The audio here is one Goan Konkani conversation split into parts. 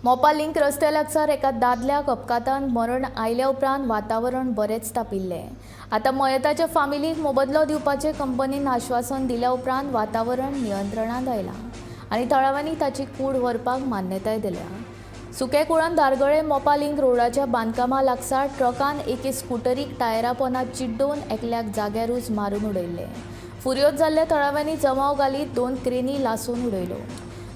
मोपा लिंक रस्त्या लागसार एका दादल्याक अपघातान मरण आयल्या उपरांत वातावरण बरेंच तापिल्लें. आतां मयताच्या फामिलीक मोबदलो दिवपाचें कंपनीन आश्वासन दिल्या उपरांत वातावरण नियंत्रणांत आयलां आनी थळाव्यांनी ताची कूड व्हरपाक मान्यताय दिल्या. सुकें कुळण धारगळे मोपा लिंक रोडाच्या बांदकामा लागसार ट्रकान एके स्कुटरीक टायरा पोंदा चिड्डोवन एकल्याक जाग्यारूच मारून उडयल्लें. फुर्योज जाल्ल्या थळाव्यांनी जमाव घालीत 2 क्रेनी लासून उडयल्यो.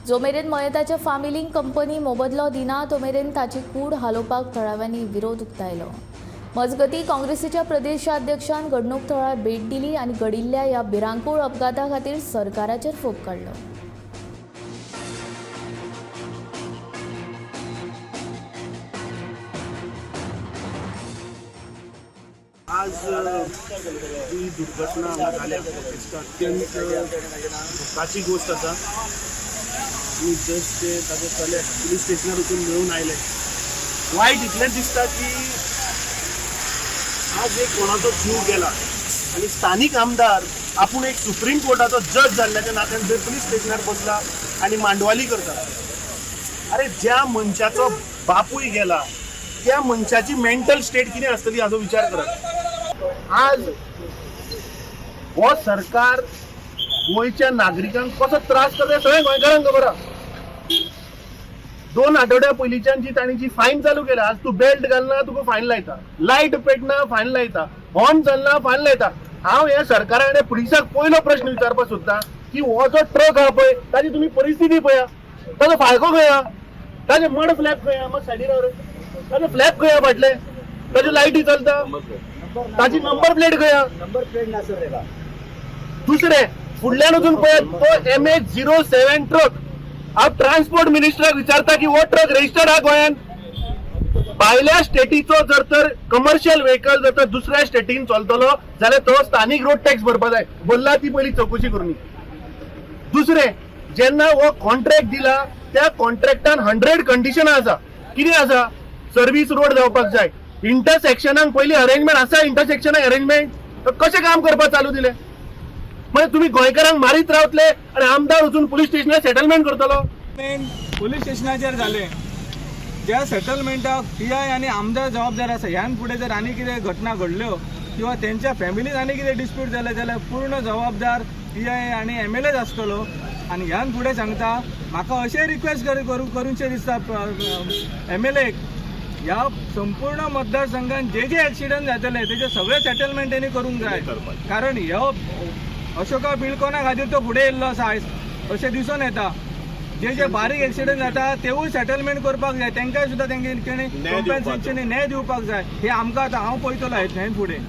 जो मेरेन मयताच्या फामिलींक कंपनी मोबदलो दिना तो मेरेन ताची कूड हालोवपाक थळाव्यांनी विरोध उक्तायलो. मजगती काँग्रेसीच्या प्रदेशाध्यक्षान घडणूक थळार भेट दिली आनी घडिल्ल्या ह्या भिरांकूळ अपघाता खातीर सरकाराचेर फोग काडलो. आज ही दुर्घटना हांगा जाल्या अत्यंत दुख्खाची गोश्ट आसा. आमी जस्ट ते ताजे चले पुलीस स्टेशनार वचून मेळून आयले. वायट इतलेंच दिसता की आज एक कोणाचो जीव गेला आनी स्थानीक आमदार आपूण एक सुप्रीम कोर्टाचो जज जाल्ल्याच्या नात्यान जर पुलीस स्टेशनार बसला आनी मांडवाली करता. अरे, ज्या मनशाचो बापूय गेला त्या मनशाची मेंटल स्टेट कितें आसतली हाचो विचार करात. आज हो सरकार गोंयच्या नागरिकांक कसो त्रास करता सगळ्या गोंयकारांक खबर आहा. 2 आठवड्या पयलींच्यान जी तांणी जी फायन चालू केल्या, आज तूं बेल्ट घालना तुका फायन लायता, लायट पेटना फायन लायता, हॉर्न चलना फायन लायता. हांव ह्या सरकारा कडेन पुलिसाक पयलो प्रश्न विचारपाक सोदता की हो जो ट्रक आहा पळय ताची तुमी परिस्थिती पळया, ताचो फाळको खंय आहा, ताचे मड फ्लॅप खंय आहा, मात सायडीर राव रे, ताचे फ्लॅप खंय आहा फाटले, ताच्यो लायटी चलता, ताची नंबर प्लेट खंय आहा. नंबर प्लेट ना सर तेका. दुसरे फुडल्यान वचून पळयात तो MH 07 truck. हांव ट्रान्सपोर्ट मिनिस्टराक विचारता की हो ट्रक रजिस्टर्ड आहा गोंयान? भायल्या स्टेटीचो जर तर कमर्शियल व्हेकल जर तर दुसऱ्या स्टेटीन चलतलो जाल्यार तो स्थानीक रोड टॅक्स भरपा जाय. भरला ती पयली चवकशी करून. दुसरें, जेन्ना हो कॉन्ट्रॅक्ट दिला त्या कॉन्ट्रॅक्टान 100 कंडिशनां आसा. कितें आसा? सर्वीस रोड जावपाक जाय, इंटरसेक्शनाक पयलीं अरेंजमेंट आसा, इंटरसेक्शनाक अरेंजमेंट कशें काम करपाक चालू दिलें? म्हणजे तुम्ही गोंयकारांक मारीत रावतले आनी आमदार वचून पुलीस स्टेशनार सेटलमेंट करतलो. मेन पुलीस स्टेशनाचेर जालें. ज्या सेटलमेंटाक पी I आनी आमदार जबाबदार आसा. ह्यान फुडें जर आनी कितें घटना घडल्यो किंवा तेंच्या फॅमिलीन आनी कितें डिस्प्यूट जालें जाल्यार पूर्ण जबाबदार पी I आनी एम एल एच आसतलो. आनी ह्यान फुडें सांगता, म्हाका अशें रिक्वेस्ट करूनशें दिसता एम एल एक, ह्या संपूर्ण मतदारसंघात जे जे एक्सिडंट जातले तेजे सगळे सेटलमेंट तेणी करूंक जाय. कारण ह्यो अशोका बिल्डकॉना खातीर तो फुडें येयल्लो आसा आयज अशें दिसून येता. जे जे बारीक एक्सिडंट जाता तेवूय सेटलमेंट करपाक जाय. तांकांय सुद्दां तेंगे कॉम्पेन्सेशन न्याय दिवपाक जाय. हे आमकां आतां हांव पळयतलो हें फुडें.